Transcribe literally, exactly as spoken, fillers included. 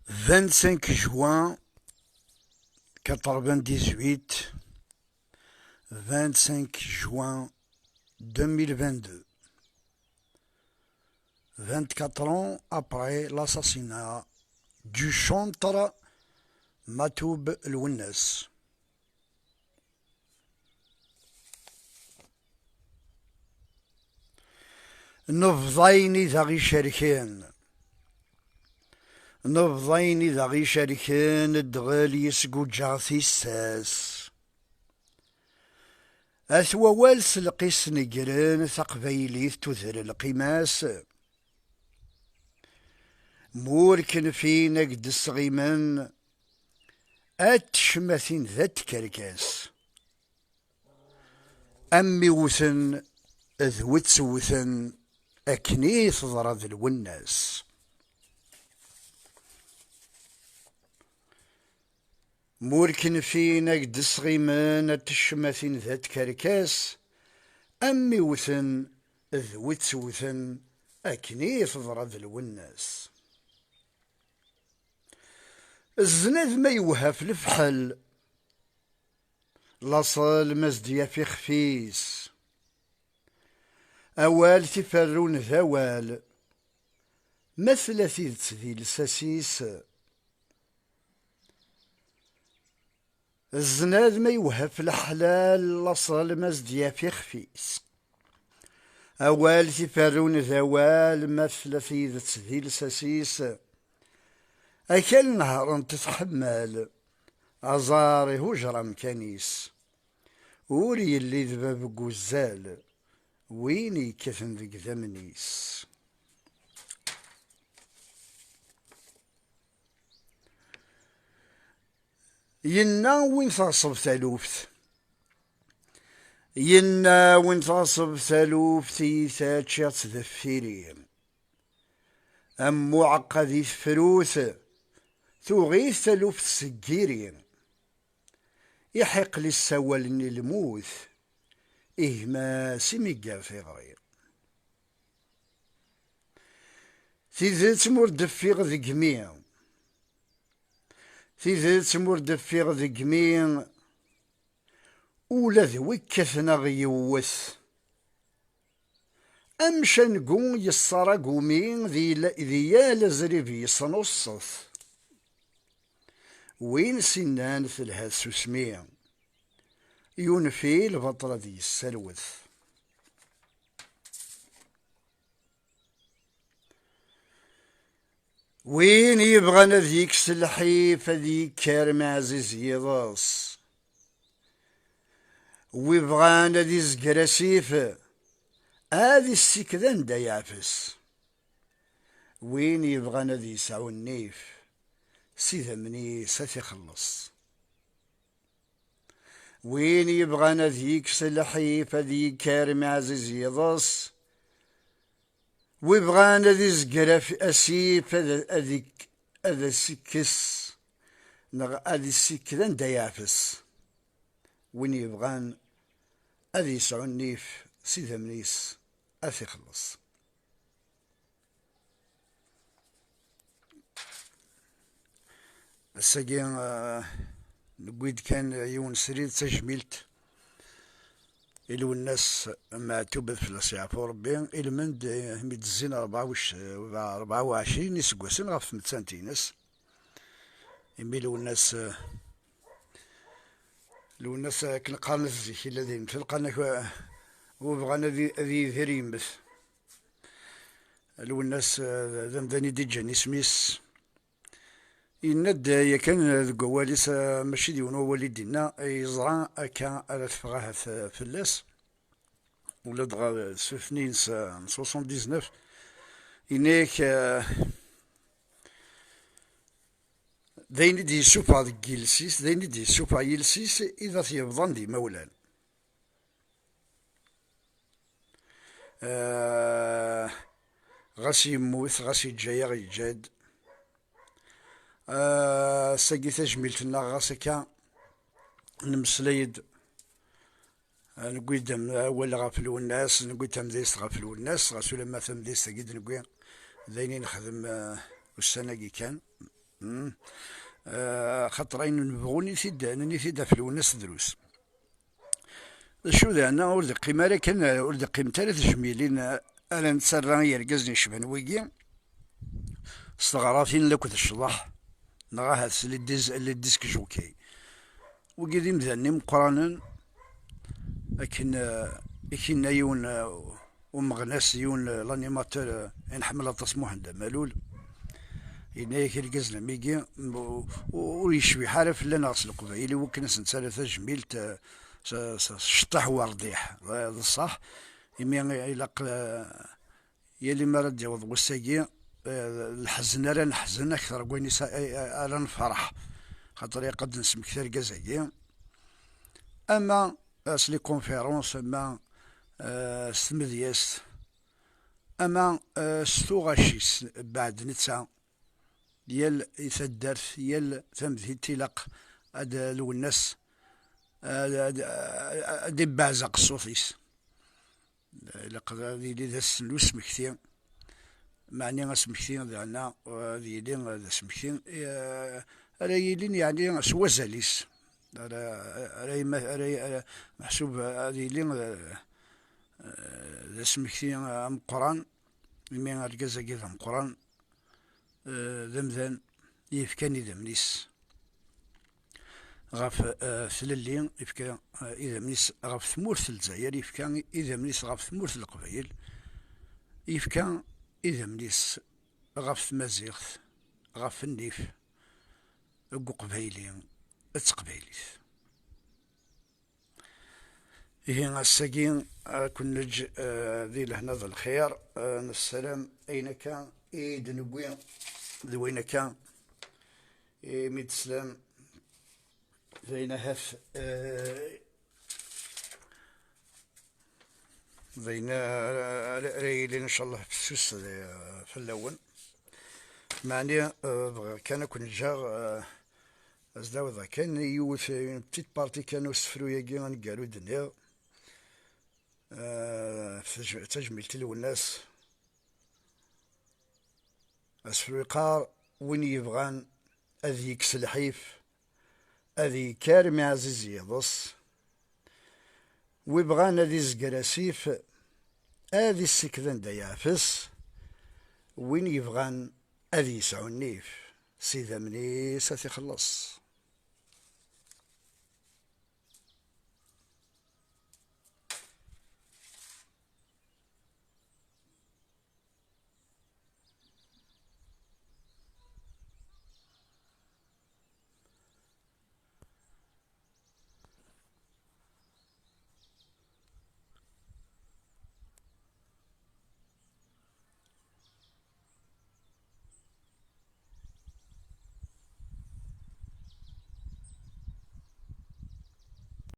Vingt-cinq juin quatre-vingt-dix-huit, vingt-cinq juin deux mille vingt-deux. Vingt-quatre ans après l'assassinat du chantre Matoub Lwennas. Nebḍa ayen i d aɣ-icerken. Nebḍa ayen i d aɣ-icerken, ddɣel yesguǧǧeɣ tissas. At wawal s lqis negren, taqbaylit tuder lqima-s. Mur knfin ad k-d-sɣimen, at tecmatin d at tkerkas. Am mi wten d wi ttewten, akken i teḍra d Lwennas. Mur knfin ad k-d-sɣimen, at tecmatin d at tkerkas, am mi wten d wi ttewten, akken i teḍra d Lwennas. Zzna d ma yewha f lefḥel, laṣel ma s-d-yaf ixef-is. Awal tiferrun d awal, ma tella tidet di lsas-is. Zzna d ma yewha f leḥlal, laṣel ma s-d-yaf ixef-is. Awal tiferrun d awal, ma tella tidet di lsas-is. Akal nehṛent tḥemmal, aẓar ihujer amkan-is. Ur yelli d bab n wuzzal, win yekkaten deg idammen-is. Yenna win teɣṣeb taluft. Yenna win teɣṣeb taluft, tiyita ččiɣ-tt deffir-i. Am uɛeqqa di tefrut, tuɣ-it taluft seg yiri. Iḥiqel issawalen i lmut, igma-s imigger tiɣri. Tidet mur d-ffiɣ degmi, tidet mur d-ffiɣ degmi, ula d wi kkaten a ɣ-yewwet. Amcangu yesser agumi di la-, di yal azrib yesnuṣṣet. Win s-innan telha tsusmi, yunef i lbaṭel ad yesserwet. Win yebɣan ad yekkes lḥif, ad yekker meɛziz yiḍes. Wi bɣan ad izger asif, ad issiked anda yeɛfes. Win yebɣan ad yesɛu nnif, s idammen-is ad t-ixelleṣ. Win yebɣan ad yekkes lḥif, ad yekker meɛziz yiḍes. Wi bɣan ad izger af-, asif, ad, ad ik-, ad as-ikkes, neɣ ad issikked anda yeɛfes. Win yebɣan ad yesɛu nnif s idammen-is, ad t-ixelleṣ. Ass-agi, eh, newwi-d kan yiwen srid d tajmilt i Lwennas Meɛtub, ad fell-as yeɛfu Rebbi, ilmend, eh, mi d-zzin rebɛa u ɛecrin iseggasen ɣef tmettant-ines. Imi Lwennas, eh, Lwennas akken qqaren at zik, yella din, qqaren-ak, eh, wi bɣan ad i-, ad yidir yemmet. Lwennas, eh, d amdan i d-iǧǧan isem-is. Yenna-d yakan deg wawal-is, eh, mačči d yiwen wawal i d-yenna, yeẓra akka ara teffeɣ ahat, eh, fell-as. Ula dɣa s utnin s, eh, n soixante-dix-neuf, yenna-yak, eh, d ayen i d-yessufeɣ deg yiles-is, d ayen i d-yessufeɣ yiles-is i d at-yebḍan d imawlan. Eh, ɣas yemmut, ɣas yeǧǧa-yaɣ, yeǧǧa-d. Eh, ass-agi tajmilt-nneɣ, ɣas akka, nemmeslay-d, eh, newwi-d am-, awal ɣef Lwennas, newwi-d tamedyazt ɣef Lwennas, ɣas ulamma tamedyazt-agi d-newwi d ayen i nexdem, eh, ussan-agi kan. Hmm. Eh, xaṭer ayen nebɣu nini-t-id, nini-t-id ɣef Lwennas drus. D acu daɣen, ur d-iqqim ara kan, ur d-qqiment ara tejmilin ara nettarra i yergazen yecban wigi, s teɣratin akked ccḍeḥ, neɣ ahat s les dis-, les disques jockeys. Wigi d imdanen imeqqranen, akken, eh, i k-yenna yiwen, eh, umeɣnas, yiwen, eh, l'animateur, eh, i nḥemmel aṭas, Muḥend Amalul. Yenna-yak irgazen am wigi, m-, u-, u-, ur yecbiḥ ara fell-aneɣ s Leqbayel, i wakken ad s-nettarra tajmilt, eh, s, s, s cṭiḥ werdiḥ. D, d ṣṣeḥ, imi ilaq, eh, yal mi ara d-yaweḍ wass-agi, eh, leḥzen ara neḥzen akter n wayen is-, eh, eh, ara nferḥ. Xaṭer ilaq ad d-nesmekti argaz-agi. Ama, eh, s les conférences, ama, eh, s tmedyazt, ama, eh, s tuɣac-is, beɛd netta, yal i taddart, yal tamdint ilaq ad Lwennas ad, ad, ad ibbeɛzeq ṣṣut-is. Ilaq ad yili d ass n usmekti, meɛni asmekti daɣen ad yili d asmekti, eh, ara yilin, yeɛni, s wazal-is. Ara, ara, yema-, ara, ara, meḥsub ad yili, eh, d asmekti ameqqran, imi argaz-agi d ameqqran, eh, d amdan yefkan idammen-is ɣef, eh, tlelli, yefka, eh, idammen-is ɣef tmurt n Lezzayer, yefka idammen-is ɣef tmurt n Leqbayel, yefka idammen-is ɣef tmaziɣt, ɣef nnif deg uqbayli d teqbaylit. Ihi ass-agi ad ken-neǧǧ, eh, di lehna d lxir, eh, nessaram ayen akka i d-newwi d wayen akka i mi d-teslam d ayen ahat, eh, d ayen ara, ara, ara yilin, ncallah, fessus, eh, fell-awen. Meɛni, eh, bɣiɣ kan ad ken-ǧǧeɣ, eh, ad s-d-awiḍ kan yiwet, une petite partie kan n usefru-agi aneggaru i d-nniɣ, eh, ɣef taj-, tajmilt i Lwennas. Asefru yeqqar: "Win yebɣan ad yekkes lḥif, ad yekker mi ɛziz yiḍes. Wi bɣan ad izger asif, ad issekd anda yeɛfes. Win yebɣan ad yesɛu nnif, s idammen-is ad t-ixelleṣ."